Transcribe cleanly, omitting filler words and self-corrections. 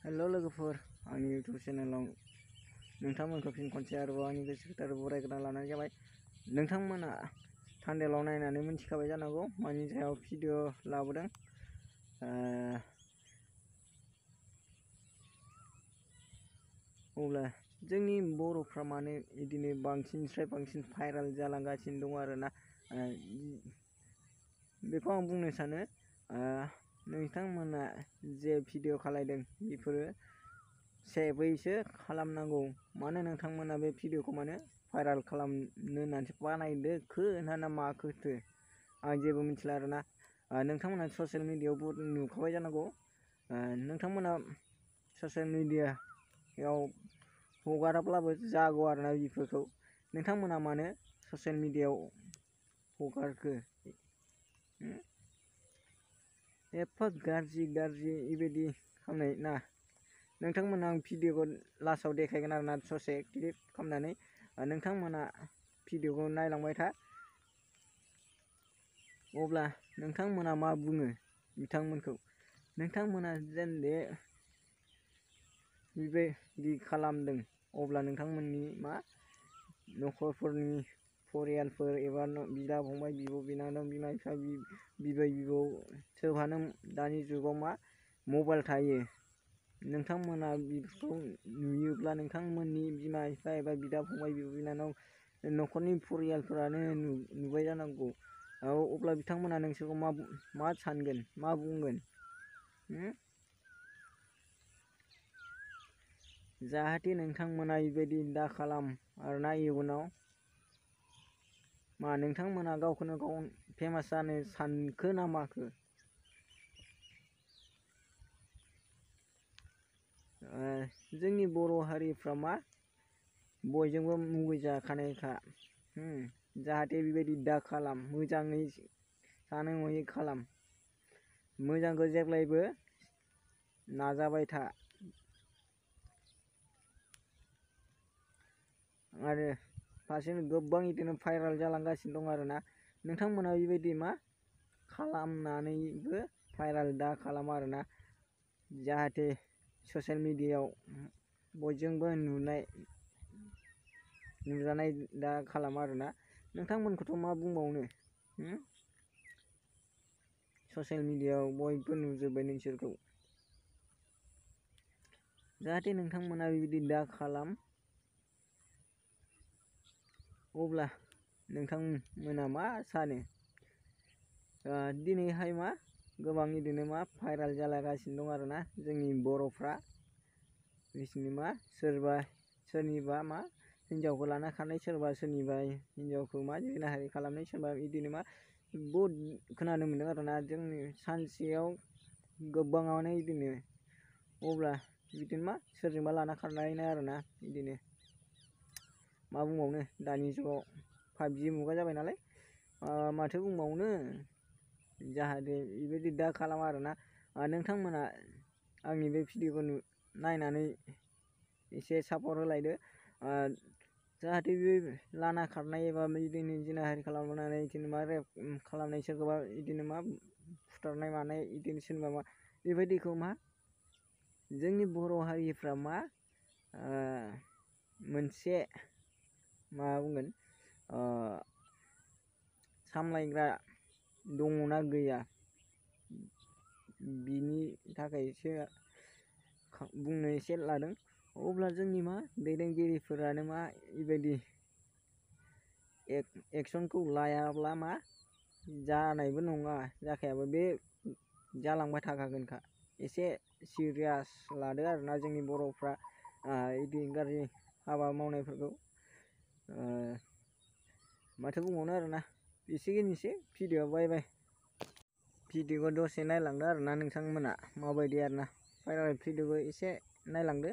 हेल' लोगोफोर, आंनि इउटुब चेनेलाव नोंथांमोनखौ फिन खनसे आरोबाव आंनि गोसो गोथारै बरायग्रोना लानाय जाबाय। नोंथांमोना थान्दैलाव नायनानै मिथिखाबाय जानांगौ मानि सायाव भिडिअ लाबोदों। अब्ला जोंनि बर'फ्रा माने बिदिनो बांसिननिफ्राय बांसिन भाइराल जालांगासिनो दं आरोना। बेखौ आं बुंनो सानो नोंथांमोना जे भिडिअ खालायदों बेफोरो सेफैसो खालामनांगौ। मानो नोंथांमोना बे भिडिअखौ मानो भाइराल खालामनो होननानैसो बानायदोखो ना माखोथो आं जेबो मिथिला आरोना। नोंथांमोना ससियेल मिडियायावबो नुखाबाय जानांगौ। नोंथांमोना ससियेल मिडियायाव हगाराब्लाबो जागौ आरोना बेफोरखौ। नोंथांमोना मानो ससियेल मिडियायाव हगारखो? एफा गाज्रि बेबायदि खालामनाय ना। नोंथांमोना आं भिडिअखौ लास्टआव देखायगोन आरोना ससे क्लिप खालामनानै। नोंथांमोना भिडिअखौ नायलांबाय था। अब्ला नोंथांमोना मा बुङो बिथांमोनखौ? नोंथांमोना जेन बेबायदि खालामदों अब्ला नोंथांमोननि मा न'खरफोरनि फरियालफोर एबा बिदा फंबाय, बिब' बिनानाव, बिमा बिफा, बिबै बिबौ सोबहानो दानि जुगाव मा मबाइल थायो। नोंथांमोना बेफोरखौ नुयोब्ला नोंथांमोननि बिमा बिफा एबा बिदा फंबाय, बिब' बिनानाव न'खरनि फरियालफोरानो नुबाय जानांगौ। अब्ला बिथांमोना नोंसोरखौ मा सानगोन, मा बुंगोन? जाहाथे नोंथांमोना बेबायदि दा खालाम आरोना इयुनाव। मा नोंथांमोना गावखौनो गाव फेमास जानो सानखो ना माखो? जोंनि बर' हारिफ्रा मा बयजोंबो मुगैजाखानायखा। जाहाथे बेबायदि दा खालाम, मोजाङै सानै हयै खालाम, मोजांखौ जेब्लायबो नाजाबाय था। आरो फारसेनो गोबां बिदिनो भाइराल जालांगासिनो दं आरोना। नोंथांमोना बेबायदि मा खालामनानैबो भाइराल दा खालाम आरोना। जाहाथे ससियेल मिडियायाव बयजोंबो नुजानाय दा खालाम आरोना। नोंथांमोनखौथ' मा बुंबावनो? ससियेल मिडियायाव बयबो नुजोब्बाय नोंसोरखौ। जाहाथे नोंथांमोना बेबायदि दा खालाम। अब्ला नोंथांमोना मा सानो? दिनैहाय मा गोबां बिदिनो मा भाइराल जालागासिनो दं आरोना जोंनि बर'फ्रा। बिसोरनि मा सोरनिबा मा हिन्जावखौ लाना खारनाय, सोरबा सोरनिबा हिन्जावखौ मा जिनाहारि खालामनाय, सोरबा बिदिनो मा बहुद खोनानो मोन्दों आरोना जोंनि सानसेयाव गोबाङानो बिदिनो। अब्ला बिदिनो मा सोरजोंबा लाना खारनाय आरोना बिदिनो। मा बुंबावनो, दानि जुगाव 5G मुगा जाबाय नालाय माथो बुंबावनो। जाहाथे बेबायदि दा खालाम आरोना। नोंथांमोना आंनि बे भिडिअखौ नायनानै एसे सापर्ट होलायदो। जाहाथे बे लाना खारनाय एबा बिदिनो जिनाहारि खालामनानै बिदिनो मा रेप खालामनाय, सोरखौबा बिदिनो मा फुथारनाय मानाय बिदिनो सोरनिबा मा बेबायदिखौ मा जोंनि बर' हारिफ्रा मा मोनसे मा बुंगोन सामलायग्रा दङना गैया बिनि थाखायसो बुंनो एसे लादों। अब्ला जोंनि मा दैदेनगिरिफोरानो मा बेबायदि एक्सनखौ लायाब्ला मा जानायबो नङा, जाखायाबो, बे जालांबाय थाखागोनखा। एसे सिरियास लादो आरोना जोंनि बर'फ्रा बिदि गाज्रि हाबा मावनायफोरखौ। माथो बुंबावनो आरोना। एसेनोसै भिडिअआ। बाय बाय। भिडिअखौ दसे नायलांदो आरोना नोंथांमोना माबायदि आरोना। भाइराल भिडिअखौ एसे नायलांदो।